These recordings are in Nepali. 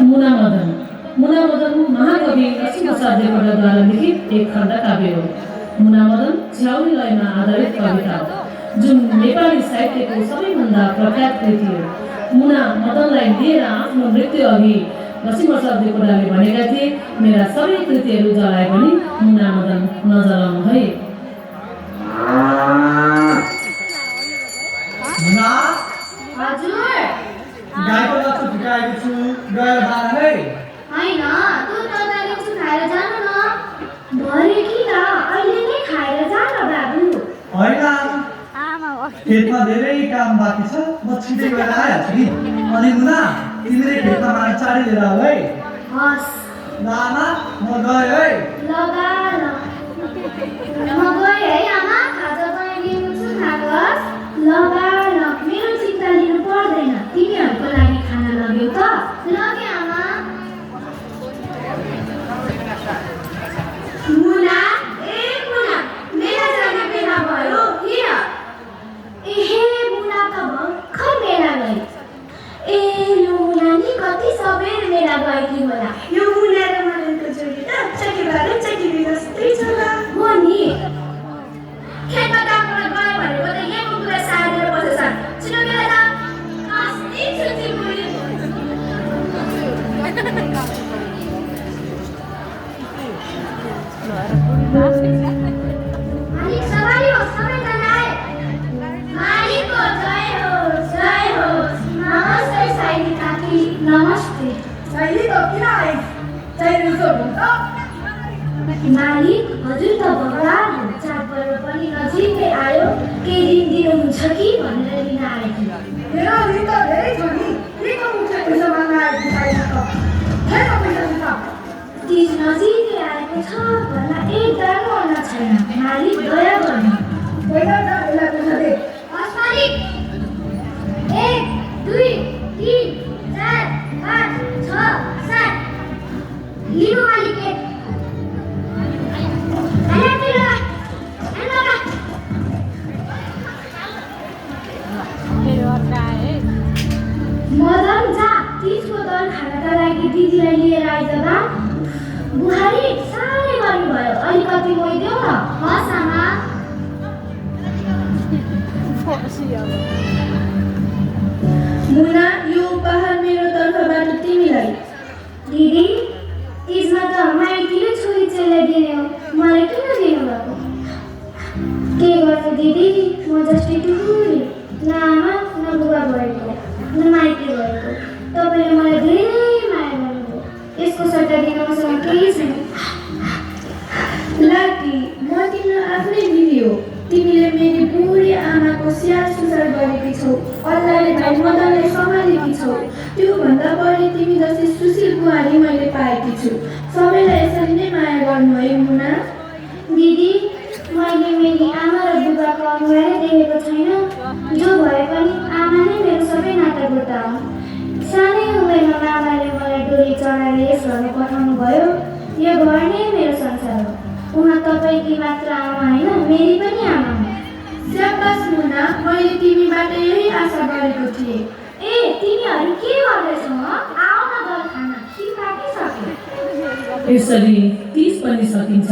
मुना मदन मुना मदन महाकवि लक्ष्मीप्रसाद देवकोटाद्वारा लिखित एक खण्ड काव्य हो। मुना मदन छ्याउरी लयमा आधारित कविता हो जुन नेपाली साहित्यको सबैभन्दा प्रख्यात कृति हो। मुना मदनलाई लिएर आफ्नो मृत्यु अघि लक्ष्मीप्रसाद देवकोटाले भनेका थिए, मेरा सबै कृतिहरू जलाए पनि मुना मदन नजलाउनु है। हजुर गाईको लक्ष्य फुटाएको छु, गएर बार है। होइन दुध नजानेको छु, खाएर जानु न। भरे किन अहिले नै खाएर जा न बाबु। होइन खेतमा धेरै काम बाँकी छ, म छिटै गएर आइहाल्छु नि। अनि मुना तिमीले खेतमा माग चाँडै लिएर आऊ है। हस् ल आमा म गएँ है। लगा न म गएँ है आमा, खाजा बनाइदिएको छु, खानुहोस्। लगा न, मेरो चिन्ता लिनु पर्दैन, तिमीहरूको लागि खाना लग्यो त। लगे आमा। मुना ए मुना, मेला जाने बेला भयो किन? एहे मुना त भर्खर मेला गई। ए यो मुना नि कति सबेर मेला गएकी होला। यो मुना र मदनको जोडी त चकेबारे चकेबी जस्तै छ ल। हो नि, खेतमा काम गर्न गयो भनेको त यहीँको कुरा सारेर बसेछ। छिटो मेला जा, कति छुट्टी पुग्यो। मालिक सवारी हो, सबैजना आए। मालिकको जय होस्, जय होस्। नमस्ते साइली काकी, नमस्ते। जहिले त किन आइ चाहिने उसो हुन्छ। मालिक हजुर त भगवान हो, चाडपर्व पनि नजिकै आयो, केही दिन दिनुहुन्छ कि भनेर लिन आएकी। मेरो दिन त धेरै छ नि, के को मुख्य पैसा माग्न आएको छैन त। छैन पैसा दिन्छ। तीज नजिकै आएको छ भन्न एक दानो अन्न छैन। मालिक दया गर्नु। पहिला त यसलाई पैसा दे। हस् मालिक। 1 2 3 4 5 6 7 लिनु मालिक। मदन जा, तीजको दल खानका लागि दिदीलाई लिएर आइज बा। बुहारी साह्रै गर्नुभयो, अलिकति मोइदेऊ न। हस् आमा। मुना यो उपहार मेरो तर्फबाट तिमीलाई। दिदी तीजमा त माइतीले छोरी चेलीलाई दिने हो, मलाई किन दिनुभएको? के गर्नु दिदी, म जस्तै टुहुरी, न आमा न बुबा भएको, न माइती भएको। तपाईँले मलाई धेरै माया गर्नुभयो, यसको सट्टा दिन मसँग केही छैन। लाकी म तिम्रो आफ्नै दिदी हो। तिमीले मेरी बुढी आमाको स्याहार सुसार गरेकी छौ, अल्लाहले भाइ मदनलाई सम्हालेकी छौ। त्योभन्दा बढी तिमी जस्तै सुशील बुहारी मैले पाएकी छु। सबैलाई यसरी नै माया गर्नु है मुना। दिदी मैले मेरी आमा र बुबाको अनुहारै देखेको छैन। जो भए पनि आमा नै मेरो सबै नातागोता हो। सानै उमेरमा आमाले मलाई डोली चढाएर यस घरमा पठाउनु भयो। यो घर नै मेरो संसार हो। उहाँ तपाईँकी मात्र आमा होइन, मेरी पनि आमा हो। स्याबास मुना, मैले तिमीबाट यही आशा गरेको थिएँ। ए तिमीहरू के गर्दैछौ? आऊ न दल खान, खिर पाकिसक्यो। यसरी तीज पनि सकिन्छ।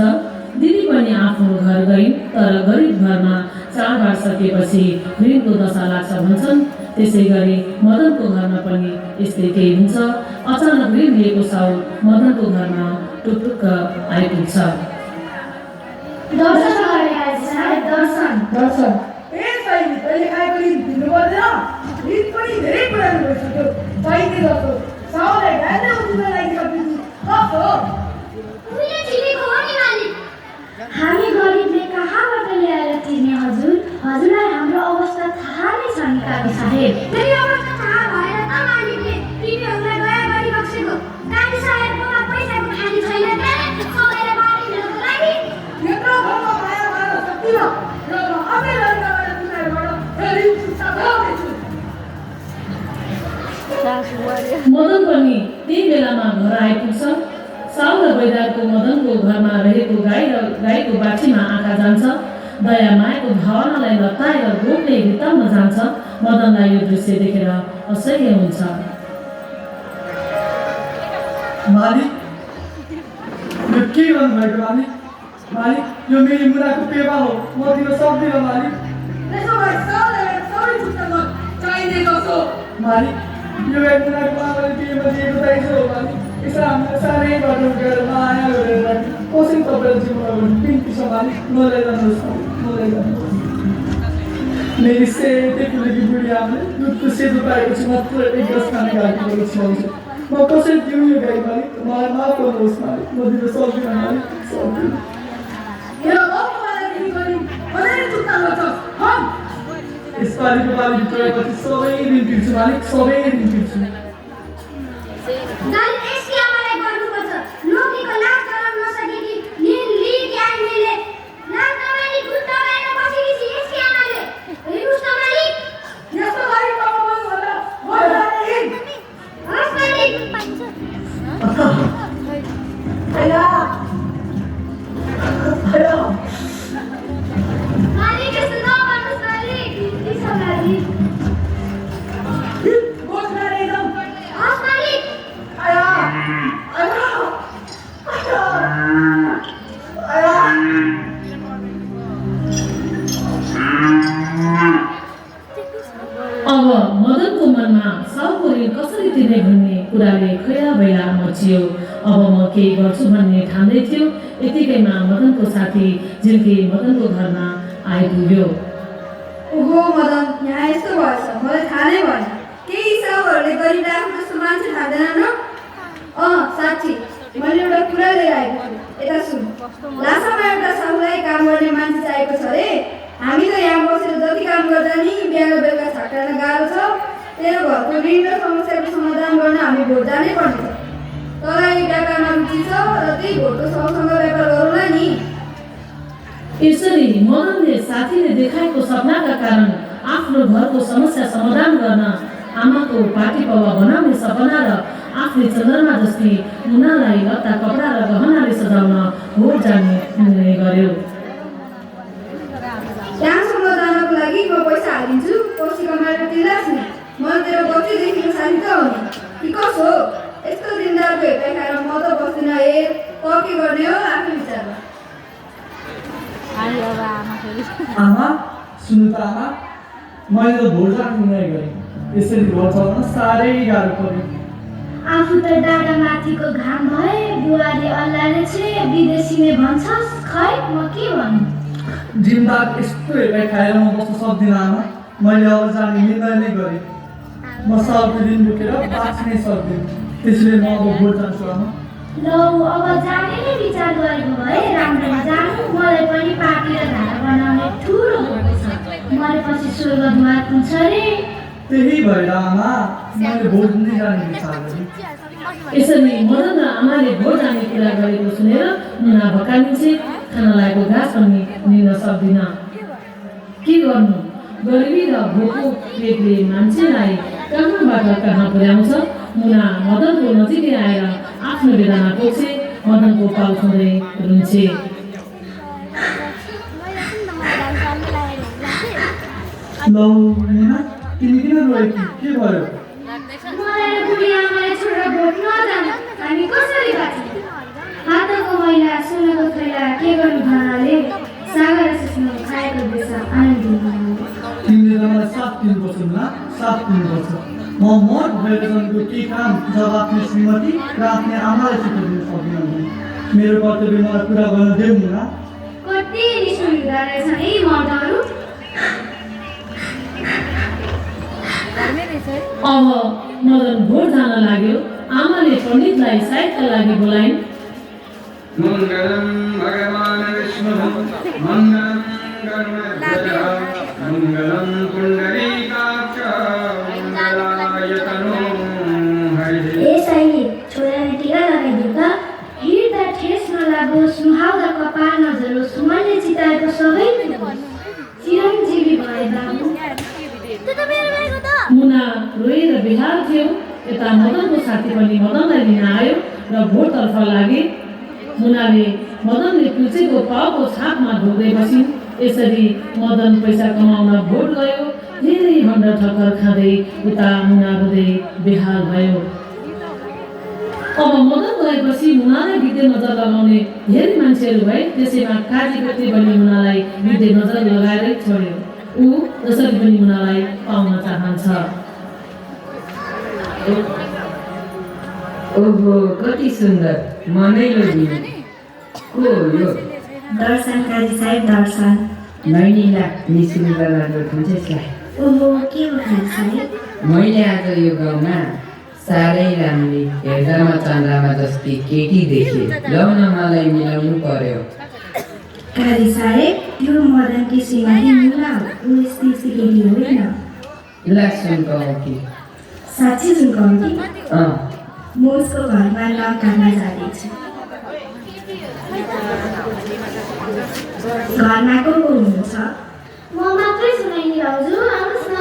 दिदी पनि आफ्नो घर गइन्, तर गरिब घरमा चाडबाड सकेपछि ऋणको दशा लाग्छ भन्छन्। त्यसै गरी मदनको घरमा पनि यस्तै केही हुन्छ। अचानक ऋण लिएको साउ मदनको घरमा टुक्टुक्क आइपुग्छ। दर्शन गरेर आएछ साहेब, दर्शन। दर्शन ए चाहिने तैँले खाएको रित दिनु पर्दैन। रित पनि धेरै पुरानो भइसक्यो। चाहिने जस्तो साउलाई ढाल्दै उठ्न लागिसकेपछि कस्तो हो? उहिले चिनेको हो नि मालिक। हामी गरिबले कहाँबाट ल्याएर तिर्ने हजुर? हजुरलाई हाम्रो अवस्था थाहा नै छ नि काकी साहेब। फेरि अवस्था थाहा भएर त मालिकले तिमीहरूलाई दया गरिबक्सेको। काकी साहेबकोमा पैसाको खाली छैन क्या, सबैलाई बाँडिदिनको लागि। यत्रो घरमा माया गर्न सक्दिन र म अबै लड्काबाट पुनर्बाट यो रित सुस्ता भइरहेछु। मदन पनि त्यही बेलामा घर आइपुग्छ। साउ र बैदारको मदनको घरमा रहेको गाईको बाछीमा आँखा जान्छ। दया मायाको भावनालाई लताएर गोठले भित्ताउन जान्छ। मदनलाई यो दृश्य देखेर असह्य हुन्छ। मालिक यो के गर्नुभएको मालिक? मालिक यो मेरी मुनाको पेवा हो, म दिन सक्दिनँ मालिक। मालिक यो एक मुनाको आमाले पेमा दिएको दाइजो हो मालिक। यसो हामीलाई साह्रै बाटो गएर माया गरेर राख्यो। कसरी तपाईँलाई जिम्मेवारी बिन्ती छ मालिक, नल्याइजानुहोस् मालिक, नल्याइजानुहोस्। मेरी सेतै फुलेकी बुढी आमाले दुधको सेतो पाएपछि मात्र एक ग्लास खाना खाएको छाउँछ। म कसरी दिउँ यो गाई मालिक? मलाई माफ गर्नुहोस् मालिक, म दिन सक्दिनँ मालिक, सक्दिनँ। यसपालिको बाली भित्रपछि सबै ऋण तिर्छु मालिक, सबै ऋण तिर्छु। दलित यसकी आमालाई गर्नुपर्छ। लोकीको लाज गराउन नसकेकी लिएकी आइमीले लाज नमानी दुध दबाएर बसेकी छ यसकी आमाले। हेर्नुहोस् त मालिक, यस्तो लागि तपाईँ भन्दा म जाने। हस् मालिक। मालिक यस्तो नगर्नुहोस् मालिक, बिन्ती छ मालिक। हस् मालिक। अब मदनको मनमा साउको ऋण कसरी तिर्ने भन्ने कुराले खैरा बैला मचियो। अब म केही गर्छु भन्ने ठान्दै थियो। यतिकैमा मदनको साथी झिल्के मदनको घरमा आइपुग्यो। ओहो मदन, यहाँ यस्तो भएछ, मलाई थाहा नै भएन। केही साहुहरूले गरिब आफ्नो जस्तो मान्छे थाहा न? साँच्ची मैले एउटा कुरा लिएर आएको छु, यता सुन। लासामा एउटा साहुलाई काम गर्ने मान्छे चाहिएको छ रे। हामी त यहाँ बसेर जति काम गर्दा नि बिहान बेलुका छाट्न गाह्रो छ। तेरो घरको ऋण र समस्याको समाधान गर्न हामी भोट जानै पर्नेछ। तँलाई व्यापारमा रुचि छ र त्यही भोटको सँगसँग व्यापार गरौँला नि। यसरी मदनले साथीले देखाएको सपनाका कारण आफ्नो घरको समस्या समाधान गर्न आमाको पार्टी पवा बनाउने सपना र आफ्नै चन्द्रमा जस्तै मुनालाई लत्ता कपडा र गहनाले सजाउन भोट जाने निर्णय गर्यो। त्यहाँसम्म जानको लागि म पैसा हालिदिन्छु, पछि कमाएर तिर्लास् नि। मैले तेरो बच्चैदेखिको साथी त हो नि, कि कसो हो? यस्तो दिनदारको हेर्दै खाएर म त बस्दिनँ। हेर त के गर्ने हो आफै विचार गर। आमा सुन्नु त आमा, मैले त भोट जाने निर्णय गरेँ। यसरी भोट चलाउन साह्रै गाह्रो पर्यो। आफू त डाँडा माथिको घाम भए बुवाले अल्लाहले चाहिँ विदेशीले भन्छस्। खै म के भन्नु? जिम्दार यस्तो हेर्दै खाएर म बस्न सक्दिनँ आमा। मैले अब जाने निर्णय नै गरेँ। म साउको ऋण बोकेर बाँच्नै सक्दिनँ। त्यसैले म अब भोट जान्छु आमा। लौ अब जाने नै विचार गरेको भए राम्रो जानु। मलाई पनि पार्टी र धारा बनाउने ठुलो भोको छ। मरेपछि स्वर्गद्वार खुल्छ रे। त्यही भएर आमा मैले भोट नै जाने विचार गरेँ। यसरी मदन र आमाले भोट जाने कुरा गरेको सुनेर मुना भकालिन्छे। खाना लागेको घाँस पनि लिन सक्दिन। के गर्नु? गरिबी र भोको पेटले मान्छेलाई कहाँबाट कहाँ पुर्याउँछ। मुना मदनको नजिकै आएर आफ्नो बेलामा पोख्छे। मदनको पाउ छुँदै रुन्छे। लौ मुना, तिमी किन रोएकी? के भयो? मलाई र बुढी आमालाई छोडेर भोट नजानु। हामी कसरी बाँच्ने? हातको मैला सोनाको थैला के गर्नु भाँडाले? सागर सिस्नो खाएको बेस आनन्द दिनु। तिमीले त मलाई साथ दिनुपर्छ मुना, साथ दिनुपर्छ। म मत भएर जनको केही काम जब आफ्नो श्रीमती र आफ्नो आमालाई सिकाउनु सक्दिनँ भने मेरो कर्तव्य मलाई पुरा गर्न देऊ मुना। कति निष्ठुर हुँदो रहेछ है मर्दहरू। अब मदन भोट जान लाग्यो। आमाले पण्डितलाई साइडका लागि बोलाइन्। मङ्गलं भगवान् विष्णुः मङ्गलं गरुडध्वजः मङ्गलं पुण्डरीकाक्ष मङ्गलाय तनों हरिः। ए साइली छोराले टिका लगाइदियो त। हिँड्दा ठेस नलागोस्, नुहाउँदा कपाल नझरोस्, मैले चिताएको सबै चिरञ्जीवी भए बाबु। मुना रोएर बिहार थियो। यता मदनको साथी पनि मदनलाई लिन आयो र भोटतर्फ लागे। मुनाले मदनले कुल्चेको पाउको छापमा ढोक्दै बसिन्। यसरी मदन पैसा कमाउन भोट गयो धेरै भण्ड ठक्कर खाँदै उता मुना हुँदै बेहाल भयो। अब मदन गएपछि मुनालाई भित्ते नजर लगाउने धेरै मान्छेहरू भए। त्यसैमा काजी व्यक्ति पनि मुनालाई भित्ते नजर लगाएरै छोड्यो। ऊ जसरी पनि मुनालाई पाउन चाहन्छ। ओहो कति सुन्दर मनै लोभियो। को यो? दर्शन काजी साहेब दर्शन। नैनीला निशुल्क लाग्छ यसलाई। ओहो के हो काजी साहेब? मैले आज यो गाउँमा साह्रै राम्री हेर्दामा चन्द्रमा जस्ती केटी देखेँ। लौ न मलाई मिलाउनु पर्यो। काजी साहेब त्यो मदनकी श्रीमती मुना हो। ऊ यस्तै केटी होइन। ला सुनकाउँ कि? साँच्चै सुनकाउँ कि? अँ म उसको घरमा नाम काट्न जाँदैछु। घरमा को हुनुहुन्छ? म मात्रै सुनाइदिनु हजुर, आउनुहोस् न।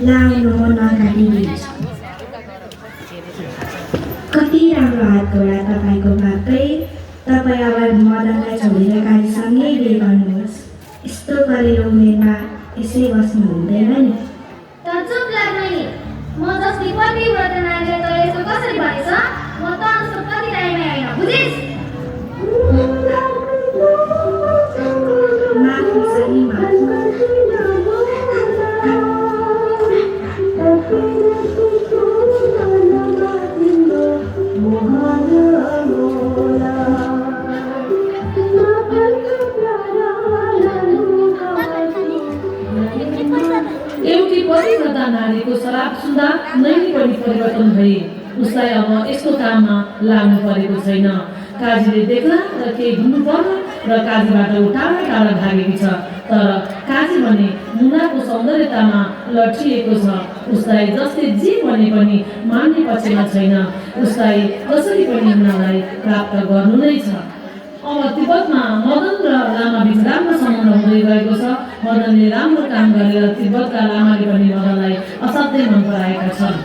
लाउनु म नकाटिदिन्छु। कति राम्रो हात घोडा तपाईँको बापै। तपाईँ अब मदनलाई छोडेर काजीसँगै बिहे गर्नुहोस्। यस्तो गरेर उमेरमा यसै बस्नु हुँदैन नि। त चुप लाग्नु नि। म जस्तै पतिव्रत नारीले त यस्तो कसरी भनेछ? म त अनुसार कति टाइममै होइन, बुझिस्? माफ हुन्छ नि माफ। एउटी पतिव्रता नारीको शराब सुन्दा नैनी पनि परिवर्तन भए। उसलाई अब यस्तो काममा लाग्नु परेको छैन। काजीले देख्ला र केही भन्नु पर्ला र काजीबाट टाढा टाढा भागेकी छ। तर काजी भने मुनाको सौन्दर्यतामा लट्ठिएको छ। उसलाई जसले जे भने पनि मान्ने पक्षमा छैन। उसलाई कसरी पनि मुनालाई प्राप्त गर्नु नै छ। अब तिब्बतमा मदन र लामा बीच राम्रो सम्बन्ध हुँदै गएको छ। मदनले राम्रो काम गरेर तिब्बतका लामाले पनि मदनलाई असाध्यै मन पराएका छन्।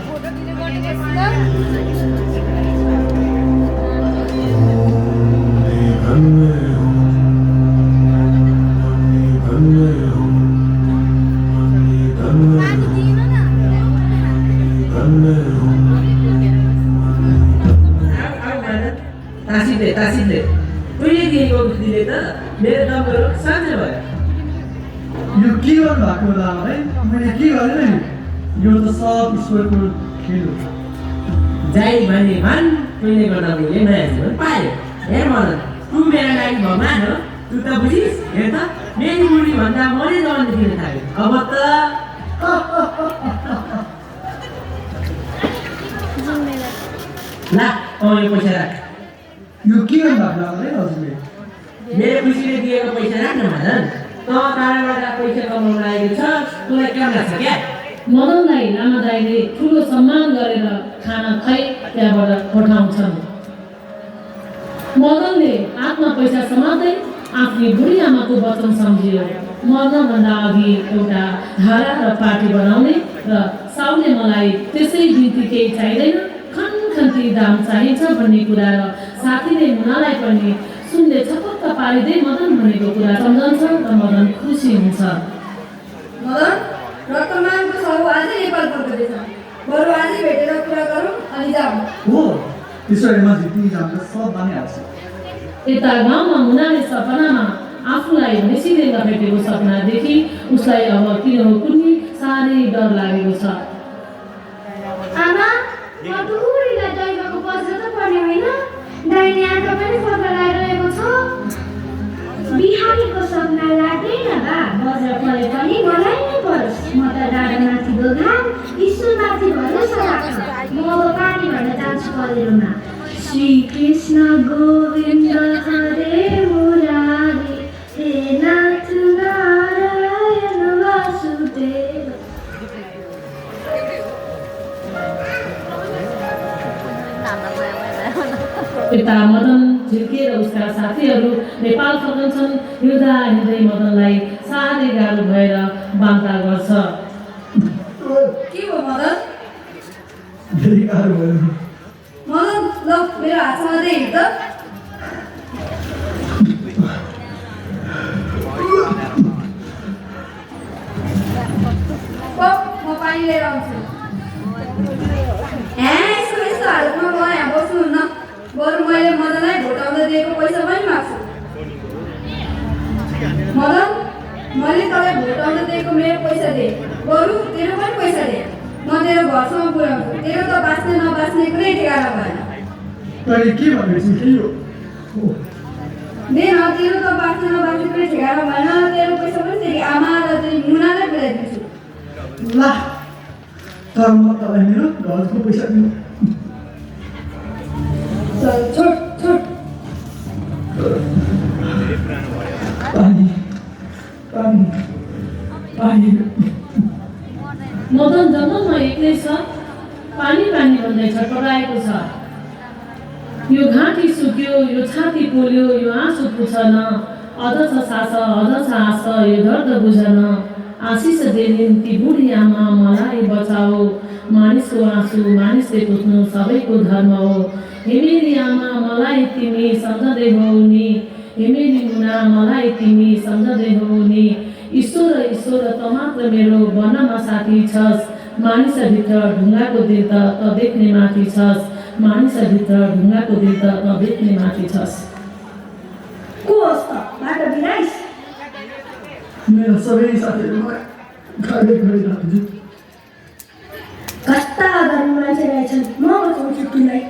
तासिदले उहिले दिएको बुद्धिले त मेरो दमहरू साँझ भयो। यो के गर्नु भएको होला है? मैले के गरेँ नि? यो त सब ईश्वरको खेल हो। जाइ भने भन् तुले गर्दा मैले नयाँ जीवन पायो। हेर मदन तँ मेरो लागि भगवान हो। तँ त बुझिस्? हेर त मेरी मुडी भन्दा मले जवान देखिन थाल्यो। अब त ला यो पैसा राख। यो के गर्नु भएको होला है हजुरले? मेरो खुसीले दिएको पैसा राख न मदन। तँ टाढाबाट पैसा कमाउन लागेको छ। तँलाई काम लाग्छ क्या? मदनलाई लामा दाइले ठुलो सम्मान गरेर खाना खुवाई त्यहाँबाट पठाउँछन्। मदनले हातमा पैसा समात्दै आफ्नी बुढी आमाको वचन सम्झियो। मर्नभन्दा अघि एउटा धारा र पार्टी बनाउने र साउले मलाई त्यसै बिन्ती केही चाहिँदैन, खन्ती दाम चाहिन्छ भन्ने कुरा र साथीले मुनालाई पनि सुनले छपक्क पारिँदै मदन भनेको कुरा सम्झन्छ र मदन खुसी हुन्छ। मदन रक्तमानको साहु आजै नेपाल फर्कँदैछ। बरु आजै भेटेर कुरा गरौँ अनि जाउँ। हो त्यसरी जित्ने जान्छ सब भनिहाल्छ। यता गाउँमा मुनाले सपनामा आफूलाई निसिले लपेटेको सपना देखि उसलाई अब किन हो कुन्नी साह्रै डर लागेको छ। आमा, म टुहुरीलाई दैवको बज्र त पर्ने होइन? दाहिने आँखा पनि फर्कलाएर रहेको छ। बिहानीको सपना लाग्दैन बा। बज्र परे पनि मलाई नै परोस्। म त डाँडामाथिको घाम ईश्वरमाथि भन्न सक्छ। म अब पानी भन्न जान्छु कलेरोमा। श्री कृष्ण गोविन्द हरे मुरारी हे नाथ नारायण वासुदेव। यता मदन झिर्किएर उसका साथीहरू नेपाल फर्कन्छन्। हिँड्दा हिँड्दै मदनलाई साह्रै गाह्रो भएर बान्ता गर्छ। के हो मदन? धेरै गाह्रो भयो। मदन ल मेरो हातमा दे हिँड त। म पानी लिएर आउँछु यसको यस्तो हालतमा म यहाँ बस्नुहुन्न बरु मैले मदनलाई भोटाउँदा दिएको पैसा पनि माग्छु मदन मैले तँलाई भोटाउँदा दिएको मेरो पैसा दे बरु तेरो पनि पैसा दे म तेरो घरसम्म पुर्याउँछु तेरो त बाँच्ने नबाँच्ने कुनै ठेगाना भएन तैँले के भनेको के हो दे न तेरो त बाँच्ने नबाँच्ने कुनै ठेगाना भएन तेरो पैसा पनि तेरी आमा र तेरी मुनालाई पुर्याइदिन्छु ल तर म तँलाई मेरो घरको पैसा दिनु चल छोड छोड पानी पानी पानी मदन जङ्गलमा एक्लै छ पानी पानी भन्दै छटपटाएको छ यो घाँटी सुक्यो यो छाती पोल्यो यो आँसु पुछन अझ छ सास अझ छ आस यो दर्द बुझन आशिष देलिन् ती बुढी आमा मलाई बचाओ मानिसको आँसु मानिसले पुज्नु सबैको धर्म हो हे मेरी आमा मलाई तिमी सम्झँदै हौ नि हे मेरी मुना मलाई तिमी सम्झँदै हौ नि ईश्वर ईश्वर त मात्र मेरो वनमा साथी छस् मानिसभित्र ढुङ्गाको दिल त देख्ने माथि छस् मानिसभित्र ढुङ्गाको दिल त देख्ने माथि छस् को होस् त बाटो बिराइस मेरा सबै साथीहरूलाई घरै घरै राख्छु कस्ता गर्नु मान्छे रहेछन् म बचाउँछु तिमीलाई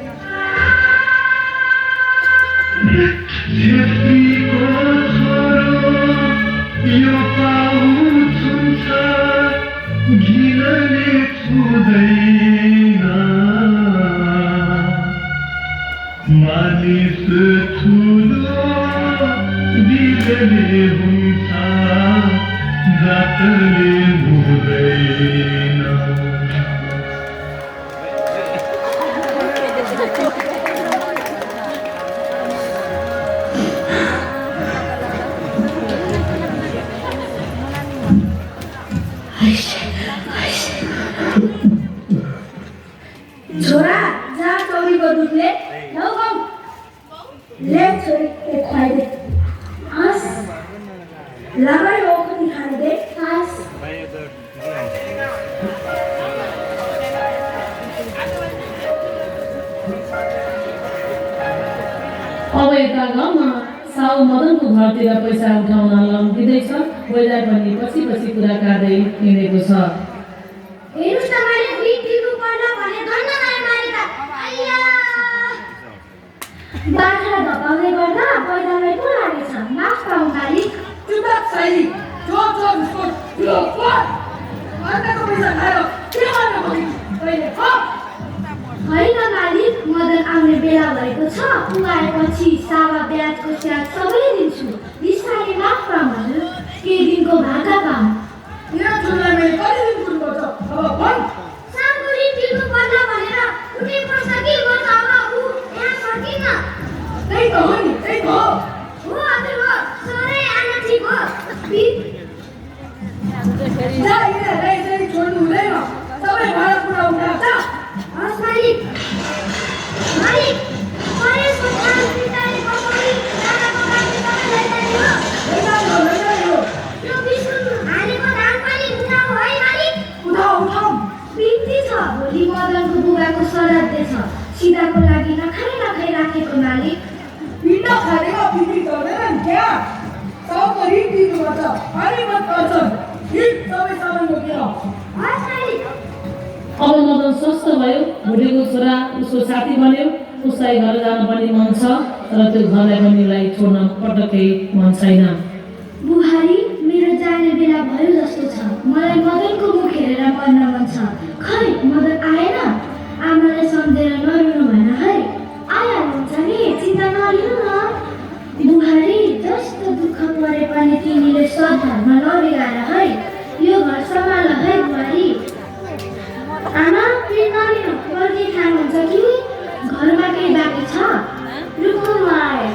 यो पाउ छुन्छ घिनले छुँदैन मानिस ठुलो दिलले हुन्छ जातले हुँदैन छोरा जा चौरीको दुधले लौ गाउँ ले छोरी खुवाइदे हस् लामै ओखती खाइदे हस् अब यता गाउँमा साउ मदनको घरतिर पैसा उठाउन लम्किँदैछ कोहीलाई पनि पछि पछि कुरा काट्दै हिँडेको छ हेर्नुस् त मैले बिट दिनु पर्ला भने धन्न गरे मैले त आइया बाख्रा धपाउँदै गर्दा पैदालाई पो लागेछ माफ पाऊ मालिक चुपचाप सही जो जो बिस्कुट यो फट अर्काको पैसा खायो के गर्न खोजेको पहिले फट होइन मालिक मदन आउने बेला भएको छ ऊ आएपछि सावा ब्याजको स्याज सबै दिन्छु बिस्तारै माफ पाऊ हजुर केही दिनको भाका पाऊ मेरो छोरीलाई मैले कति दिन पुग्नुपर्छ अब भन् सालको ऋण तिर्नु पर्ला भनेर कुनै प्रश्न के गर्छ अब ऊ यहाँ सकिन त्यही त हो नि त्यही त हो हो हजुर हो सरै आना ठिक हो जा यिनीहरूलाई यसरी छोड्नु हुँदैन सबै भाडा पुरा उठाउँछ हस् मालिक मालिक परेशको काम बिस्तारै पकाउने दादाको काम तपाईँलाई दिनु यो बिस्कुट हालेको दाम पनि उठाऊ है मालिक उठाऊ उठाऊ बिन्ती छ भोलि मदनको बुबाको श्राद्ध छ सिधाको लागि नखाइ राखेको मालिक पिण्ड खानेमा बिक्री गर्दैनन् क्या सबको ऋण दिनुपर्छ पानी मत पर्छन् ऋण सबै सामान बोकेर हस् मालिक अब मदन स्वस्थ भयो भुटेको छोरा उसको साथी बन्यो उसलाई घर जान पनि मन छ तर त्यो घरलाई पनि उसलाई छोड्न पटक्कै मन छैन बुहारी मेरो जाने बेला भयो जस्तो छ मलाई मदनको मुख हेरेर मर्न मन छ खै मदन आएन आमालाई सम्झेर नरुनु भएन है आइहाल्नुहुन्छ नि चिन्ता नलिनु न बुहारी जस्तो दुःख परे पनि तिमीले सद्धर्म नबिगाएर है यो घर सम्हाल है बुहारी आमा फेरि नलिनु गर्दै खानुहुन्छ कि घरमा केही बाँकी छ रुक्नु म आए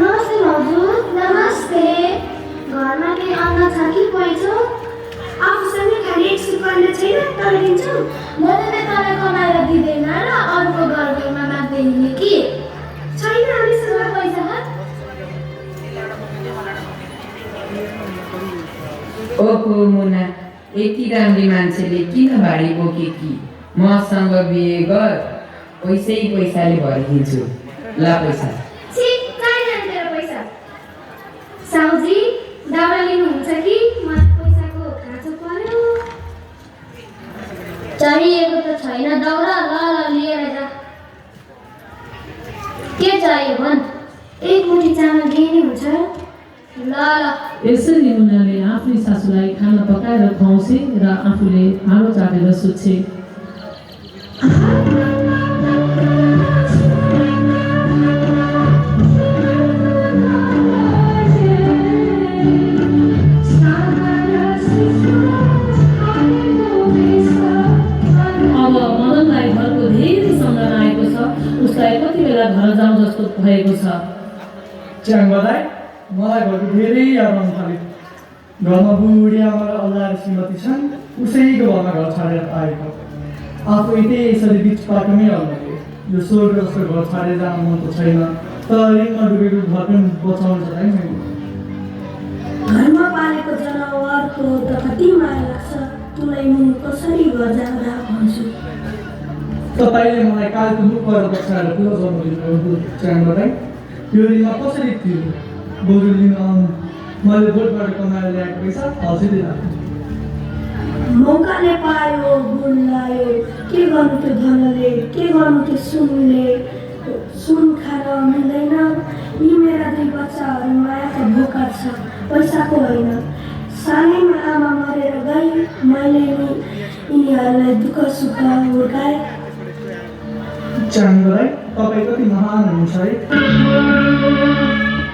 नमस्ते हजुर नमस्ते घरमा केही अन्न छ कि पैसो आफूसँगै खालि 1 सुपारी छैन तर दिन्छु मदनले तँलाई कमाएर दिँदैन र अरूको घर गइमा माग्दै हिँड्ने कि छैन हामीसँग पैसा। ओहो मुना, यति राम्री मान्छेले किन भाडी बोके कि? मसँग बिहे गर, पैसैले भरिदिन्छु। ल पैसा। छी, चाहिँदैन तेरो पैसा। साउजी, दाउरा लिनुहुन्छ कि? मलाई पैसाको खाँचो पर्यो। चाहिएको त छैन दाउरा, ल लिएर जा। के चाहियो भन्? एक मुठी चामल दिने हुन्छ? ल। यसरी मुनाले आफ्नै सासूलाई खाना पकाएर खुवाउँछे र आफूले आलो चाटेर सुत्छे। अब मदनलाई घरको धेरै सम्झना आएको छ। उसलाई कति बेला घर जाउँ जस्तो भएको छ। च्याङ्गदाई, मलाई घरको धेरै याद आउन थाल्यो। घरमा बुढी आमा र अल्लाह श्रीमती छन्, उसैको घरमा घर छाडेर आएको। आफू यसरी बिच बाटोमै हल्लायो। यो स्वर्ग जस्तो घर छाडेर जान मन त छैन, तर ऋणमा डुबेको घर पनि बचाउनु छ है मैले। घरमा पालेको जनावरको त कति माया लाग्छ। तुलाई म कसरी घर जाँदा भन्छु। तपाईँले मलाई कालको मुखबाट बसाएर पुरा जन्म दिनुभयो च्याङ्गदाई। यो ऋणमा कसरी थियो? बरु लिन आउनु, मैले बोटबाट कमाएर ल्याएको पैसा हल्छिँदै राख्नु। मौकाले पायो, गुण लायो, के गर्नु त्यो धनले, के गर्नु त्यो सुनले। सुन खान मिल्दैन। यी मेरा दुई बच्चाहरू मायाको भोका छ, पैसाको होइन। सानैमा आमा मरेर गई, मैले नि यिनीहरूलाई दुःख सुख हुर्काएँ। च्याङ्गदाई, तपाईँ कति महान हुनुहुन्छ है।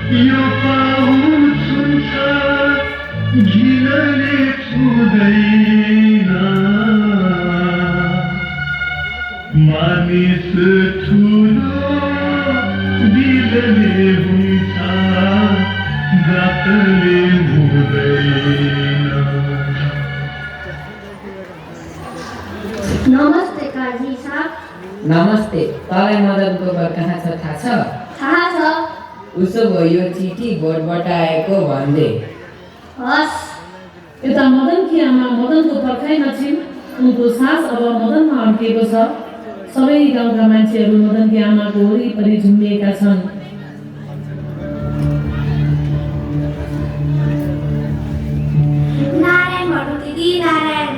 यो पाउँछु घिनले छुँदैन, मानिस ठुलो दिलले हुन्छ, जातले हुँदैन। नमस्ते काजी साहब। नमस्ते। तँलाई मदनको घर कहाँ छ थाहा छ? थाहा छ। उसो भए यो चिठी बोर्डबाट आएको भन्दे। हस्। यता मदनकी आमा मदनको पर्खाइमा छिन्। उनको सास अब मदनमा अड्किएको छ। सबै गाउँका मान्छेहरू मदनकी आमाको वरिपरि झुम्बिएका छन्। नारायण भन्नु दिदी, नारायण।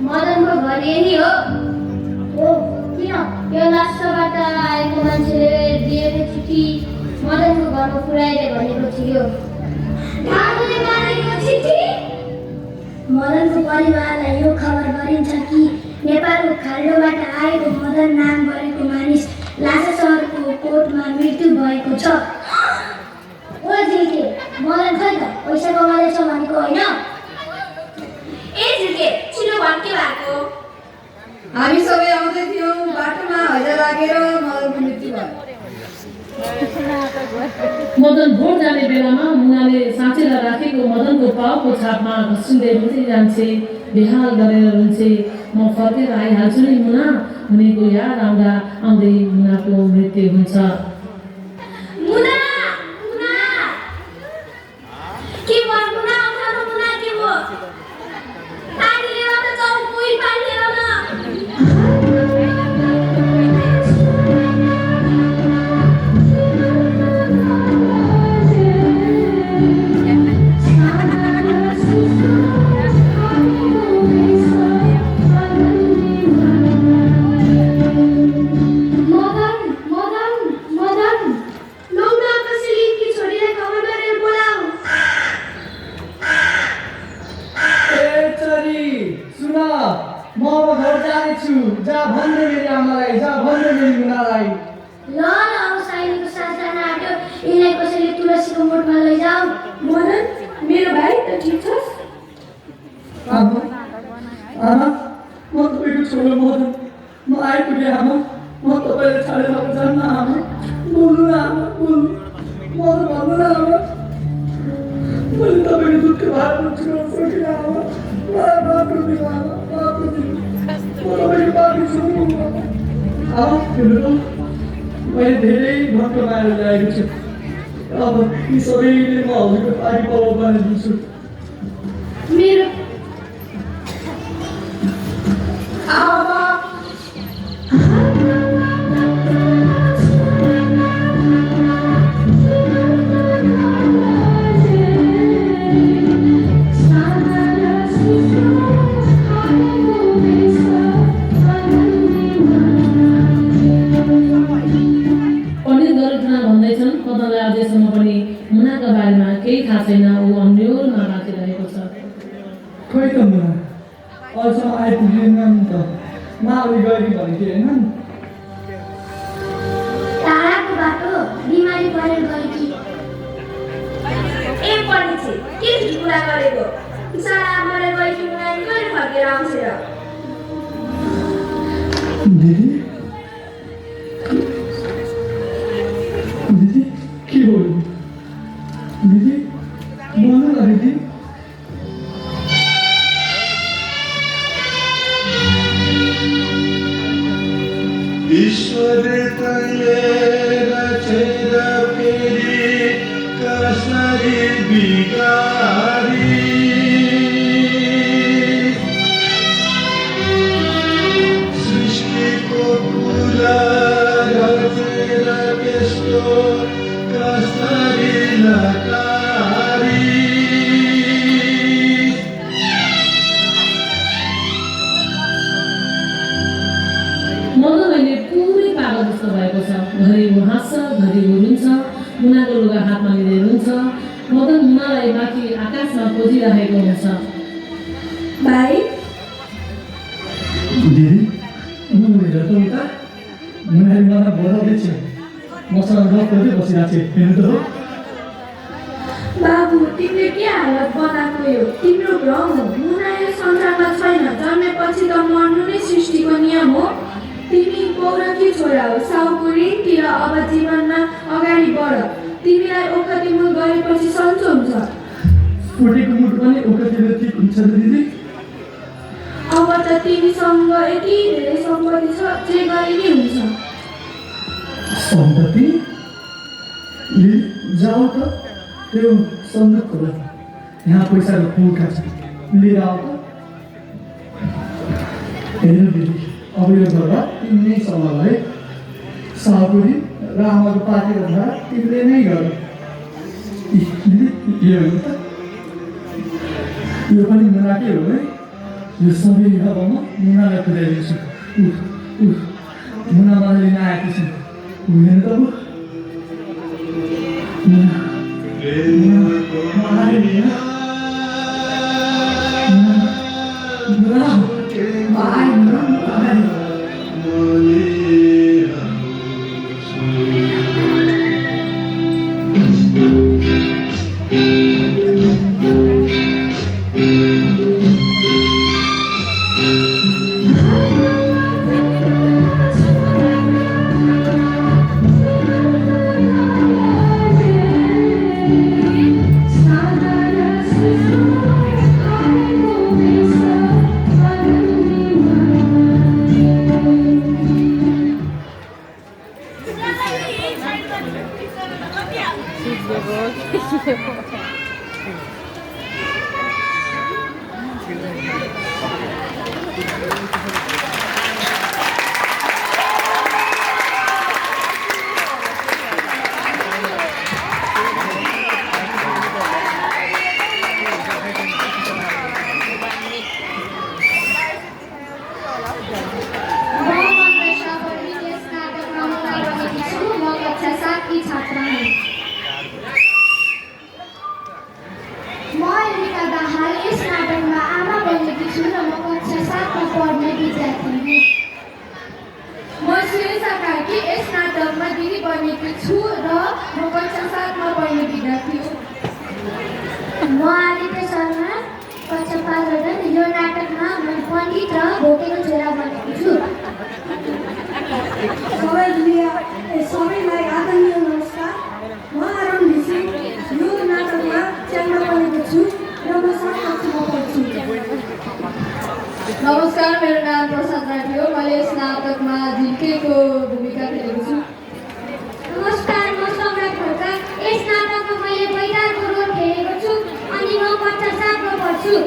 मदनको घर यही हो? हो। किन? यो लास्टबाट आएको मान्छेले दिएको चिठी मदनको घरमा पुर्याइदिए भनेको थियो। मदनको परिवारलाई यो खबर गरिन्छ कि नेपालको खाल्डोबाट आएको मदन नाम गरेको मानिस लासा सहरको कोर्टमा मृत्यु भएको छ। ओ झिल्के, मदन खै त पैसा कमाउँदैछ भनेको होइन? ए झिल्के, छिटो भन् के भएको? हामी सबै आउँदै थियौँ, बाटोमा हैजा लागेर मदनको मृत्यु भयो। मदन भोट जाने बेलामा मुनाले साँचेर राखेको मदनको पाउको छापमा घस्रिँदै रुँदै जान्छे। बेहाल गरेर रुन्छे। म फर्केर आइहाल्छु नि मुना भनेको याद आउँदै मुनाको मृत्यु हुन्छ। मुना, मुना, के भयो मुना? उठाउनु मुना, के भयो? पानी ल्याउन त जाऊ, कोही पानी ल्याउन। जा भन्दै मेरी आमालाई, जा भन्दै मेरी मुनालाई। ल अब साइनीको साथ जान आँट्यो। यिनलाई कसैले तुलसीको मोठमा लैजाऊ। मदन, मेरो भाइ त ठिक छस्? आमा, आमा, म तपाईँको छोरो मदन, म आइपुगेँ आमा। म तपाईँलाई छाडेर जान्न आमा। बोल्नु न आमा, बोल्नु। मदन भन्नु न आमा। मैले तपाईँको दुधको भात चुकाउन सकिनँ आमा। मलाई माफ गरिदिनु आमा, माफ गरिदिनु। म तपाईँको पापी छु आमा। हेर्नु त, धेरै धन कमाएर ल्याएको छु। अब यी सबैले म हजुरको पारी पाउ बनाइदिन्छु। मेरो पण्डित गरुडनाथ भन्दैछन् पदनलाई अझैसम्म पनि मुनाका बारेमा केही थाहा छैन, ऊ अन्योलमा बाँचिरहेको छ। खोइ त मुना, अहिलेसम्म आइपुगेन नि त। मावली गरी भनेको होइन। टाढाको बाटो बिमारी परेर गयो कि ए पण्डित के कुरा गरेको सारा आमाले गएकी मुनानी कहिले फर्केर आउँछ र? दिदी दिदी के हो दिदी? बोल्नु न दिदी। ईश्वर तैले रचेर फेरि कसरी बिगारी सृष्टिको कुरा रचेर त्यस्तो कसरी लटारी मदन अहिले पुरै पागल जस्तो भएको छ। घरि ऊ हाँस्छ, घरि ऊ रुन्छ, मुनाको लुगा हातमा लिँदै रुन्छ। मदन मुनालाई माथि आकाशमा खोजिरहेको हुन्छ। भाइ दिदी म हेर त उता मुनाले मलाई बोलाउँदैछ। मसँग गफ गर्दै बसिरहेको छु। हेर्नु त हो। बाबु तिमीले के हालत बनाएको यो? तिम्रो भ्रम हो। मुना यो संसारमा छैन। जन्मेपछि त मर्नु नै सृष्टिको नियम हो। तिमी पौरखी छोरा हो। साउको ऋणतिर अब जीवनमा अगाडि बढ। तिमीलाई ओखती मुल गरेपछि सन्चो हुन्छ। फुटेको मुटु पनि ओखतिर ठिक हुन्छ त दिदी? अब त तिमीसँग यति धेरै सम्पत्ति छ जे गरे नि हुन्छ। सम्पत्ति दिदी जाऊ त, त्यो सन्दुक खोला, यहाँ पैसाको पुल्का छ, लिएर आऊ त। हेर्नु दिदी, अब यो घर तिमीले सम्हाल है। साहुरी र आमाको पार्टीको घर तिमीले नै गर। दिदी यो हेर्नु त, यो पनि मुनाकै हो है। यो सबै अब म मुनालाई खुदाइदिन्छु। मुना मलाई लिन आएको छ। हेर्नु त मुना मलाई लिन नमस्कार, मेरो नाम प्रसाद राठी हो। मैले स्नातकमा झिल्केको भूमिका खेलेको छु। छु।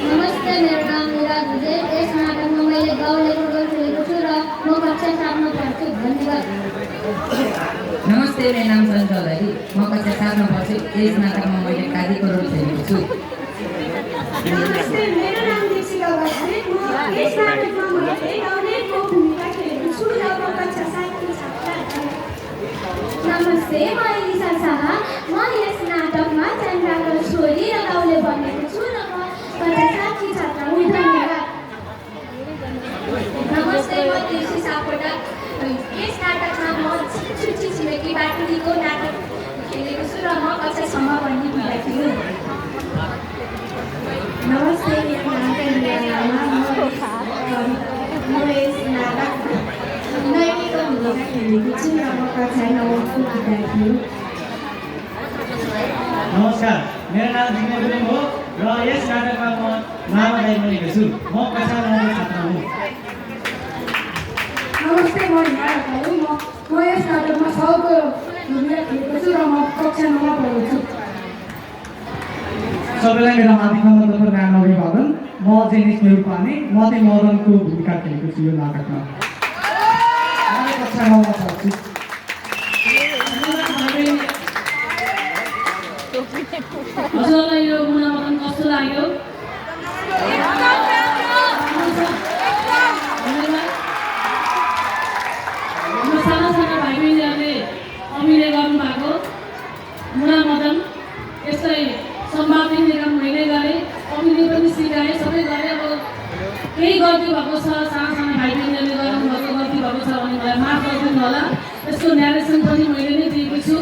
नमस्ते, मेरो नाम मीरा दुजे। यस नाटकमा मैले गाउँलेको रोल खेलेको छु र म कक्षा 7 मा पढ्छु। धन्यवाद। नमस्ते, मेरो नाम सञ्जय चौधरी। म कक्षा 7 मा पढ्छु। यस नाटकमा मैले काजीको रोल खेलेको छु। नमस्ते, मेरो नाम दीक्षिका बस्ने। म यस नाटकमा मैले गाउँलेको भूमिका खेलेको छु र म कक्षा 7 की छात्रा। नमस्ते, म एलिसा शाह। म यस नाटकमा चन्द्रको छोरी र गाउँले बनेको छु र म कक्षा 7 की छात्रा हुँ। धन्यवाद। नमस्ते, म कृषि सापकोटा। यस नाटकमा म छुच्ची छिमेकी बाटुलीको नाटक खेलेको छु र म कक्षा 6 मा पढ्ने विद्यार्थी हुँ। नमस्ते, मेरो नाम कन्या लामा। म यस नाटकमा नैनीको भूमिका खेलेको छु र म कक्षा 9 को विद्यार्थी हुँ। नमस्कार, मेरो नाम जिग्ने गुरुङ हो र यस नाटकमा म मामा दाइ बनेको छु। म कक्षा 9 को छात्र हुँ। नमस्ते, म हिमाल हो। म यस नाटकमा 6 को भूमिका खेलेको छु र म कक्षा 9 मा पढ्छु। सबैलाई मेरो हार्दिक नमन तथा न्यानो अभिवादन। म जेनिस नेउपाने मते मदनको भूमिका खेलेको छु यो नाटकमा। म कक्षा 9 मा पढ्छु। हजुरलाई यो मुना मदन कस्तो लाग्यो? हाम्रो साना साना भाइ बहिनीहरूले अभिनय गर्नुभएको मुना मदन, यसलाई सम्वाद लेख्ने काम मैले गरेँ, अभिनय पनि सिकाएँ, सबै गरेँ। अब केही गल्ती भएको छ, साना साना भाइ बहिनीहरूले गर्नुभएको गल्ती भएको छ भने मलाई माफ गरिदिनु होला। यसको न्यारेसन पनि मैले नै दिएको छु।